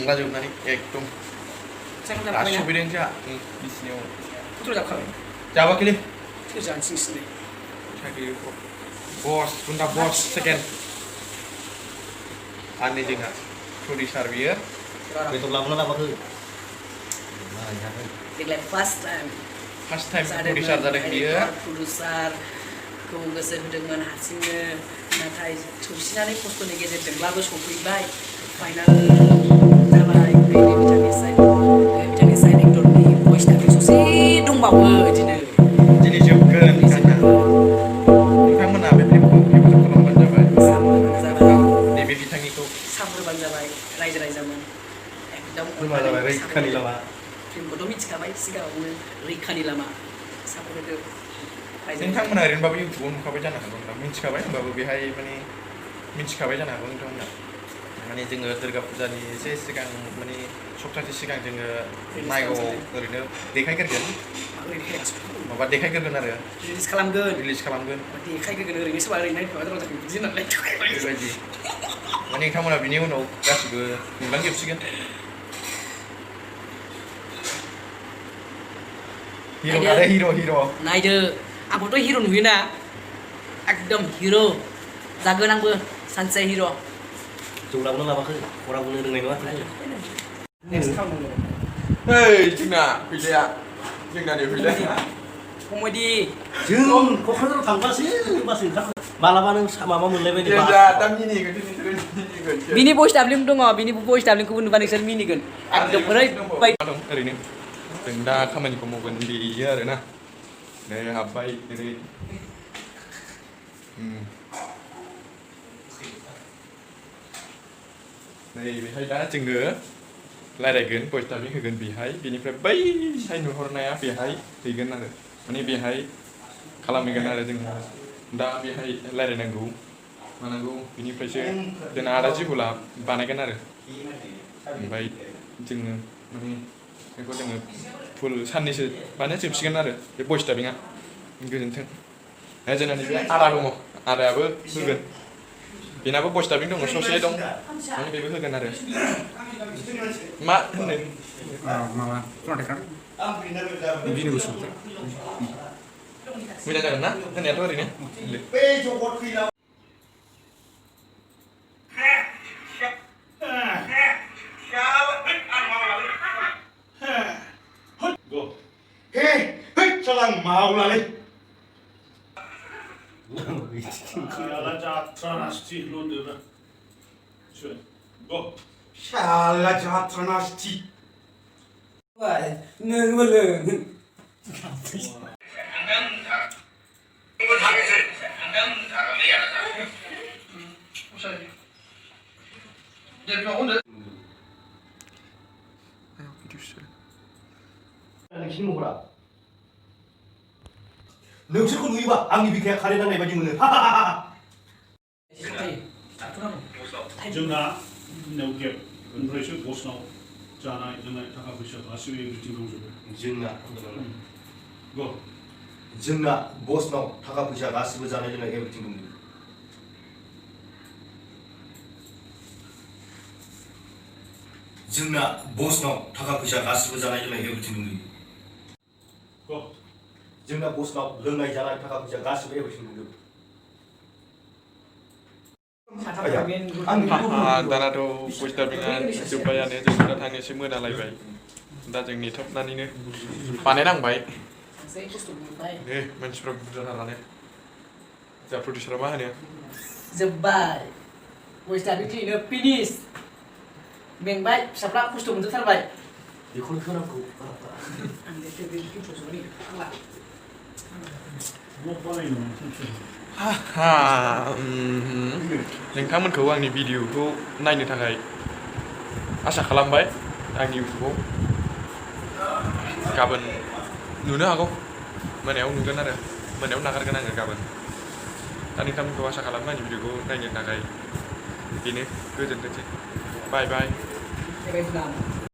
लाजोबनानै एकदम दासो सफैदों जोंहा बिसिनियाव जाबाखैलै बस गुन्दा बस सेकेन्ड आंनि जोंहा प्रडिक्सार बियो बेदर लाबोना लाबोखो देग्लाय फार्स्ट टाइम प्रडिक्सार जादों बियो प्रडिक्सारखौ गोसो होदोंमोन हारसिंनो नाथाय सौसिनानै खस्थ'नि गेजेरजोंब्लाबो सफैबाय फाइनाल जाबाय बिथांनि साइड एक्टरनि भइस टाइपिं ससे दंबावो बिदिनो दिनै जोबगोन नोंथांमोना बे फिल्मखौ हेफाजाब खालामबानो जाबाय नैबे बिथांनिखौ सापर्टबानो जाबाय रायजो राजामोन एकदम रैखानि लामा फिल्मखौथ' मिथिखाबाय सिगाङावनो रैखानि लामा सापर्ट होदो नोंथांमोना ओरैनोबाबो इउटुबाव नुखाबाय जानो हागौ नोंथां मिथिखाबाय होमबाबो बेहाय माने मिथिखाबाय जानो हागौ नोंथांमोना माने जोङो दुर्गा फुजानि एसे सिगां माने सप्तासे सिगां जोङो नायगावआव ओरैनो देखायग्रोगोन माबा देखायग्रोगोन आरो रिलिज खालामगोन देखायग्रोगोन ओरैनो सोरबा ओरैनो नायफाबाय जाबाय बिदि होननानै बेबायदि माने नोंथांमोना बिनि उनाव गासिबो नुलांजोबसिगोन हिर' नायदो आंखौथ' हिर' नुयोना एकदम हिर' जागोन आंबो सानसे हिर' जौलाबोनो लाबाखै खराबोनो रोंनाय नङा जोंना फैलाया जोंनानि फैलाया कमेडि जों क'क्राझाराव थांबासो मालाबा नों माबा मोनलायबाय दा मिनिगोन बिनि भइस डाबलिं दङ बिनि भइस डाबलिंखौबो नुबा नोंसोर मिनिगोन एकदम ओरैबायदि दं ओरैनो जों दा खामानिखौ मावगोन बेयो आरोना नै हाबबाय ओरै नै बेहाय दा जोङो रायलायगोन भइस टाइपिं होगोन बेहाय बेनिफ्राय बैहाय नुहरनाया बेहाय हैगोन आरो माने बेहाय खालामहैगोन आरो जोङो दा बेहाय रायलायनांगौ मानांगौ बिनिफ्रायसो जोंना आदा जिबुला बानायगोन आरो ओमफ्राय जोङो माने बेखौ जोङो फुल साननैसो बानाय जोबसिगोन आरो बे भइस टाइपिंआ गोजोन्थों जोंना नैबे आदा दङ आदायाबो होगोन बेनाबो भइस टाइपिं दङ ससे दं माने बेबो होगोन आरो मा होनो माबा प्रडिक्शर बिदिनो गुसु मोजां जागोन ना होनायाथ' ओरैनो 마울라래. 샤라자트라나스티 로드라. 고. 샬라자트라나스티. nương mà lường 흰 먹어라. 너처럼 누이봐. 안기 비켜야 가래다 내가 지금 하하하하. जोंना नेवके ओमफ्रायसो बसनाव जानाय लोंनाय थाखा फैसा गासिबो एभ्रिथिं दंजोबो जोंना जोंना बसनाव थाखा फैसा गासिबो जानाय लोंनाय एभ्रिथिं दंजोबो जोंना बसनाव थाखा फैसा गासिबो जानाय लोंनाय एभ्रिथिं दंजोबो जोंना बसनाव लोंनाय जानाय थाखा फैसा गासिबो एभ्रिथिं दंजोबो दानाथ' भइस टाइपिंआ जोब्बायानो जों दा थांनोसै मोनालायबाय दा जों नेथाबनानैनो बानायनांबाय मानसिफ्रा बुरजाथारानो जोंहा प्रडिउसारा मा होनो जोब्बाय भइस टाइपिं क्लिनो फिनिश मेंबाय फिसाफ्रा खस्थ' मोनजोबथारबाय बेखौनो होनांगौ नोंथांमोनखौ आंनि भिडिअखौ नायनो थाखाय आसा खालामबाय आंनि इउटुबाव गाबोन नुनो हागौ मोनायाव नुगोन आरो मोनायाव नागारगोन आङो गाबोन दा नोंथांमोनखौ आसा खालामो आंनि भिडिअखौ नायनो थाखाय बेनो गोजोनथोंसै बाय बाय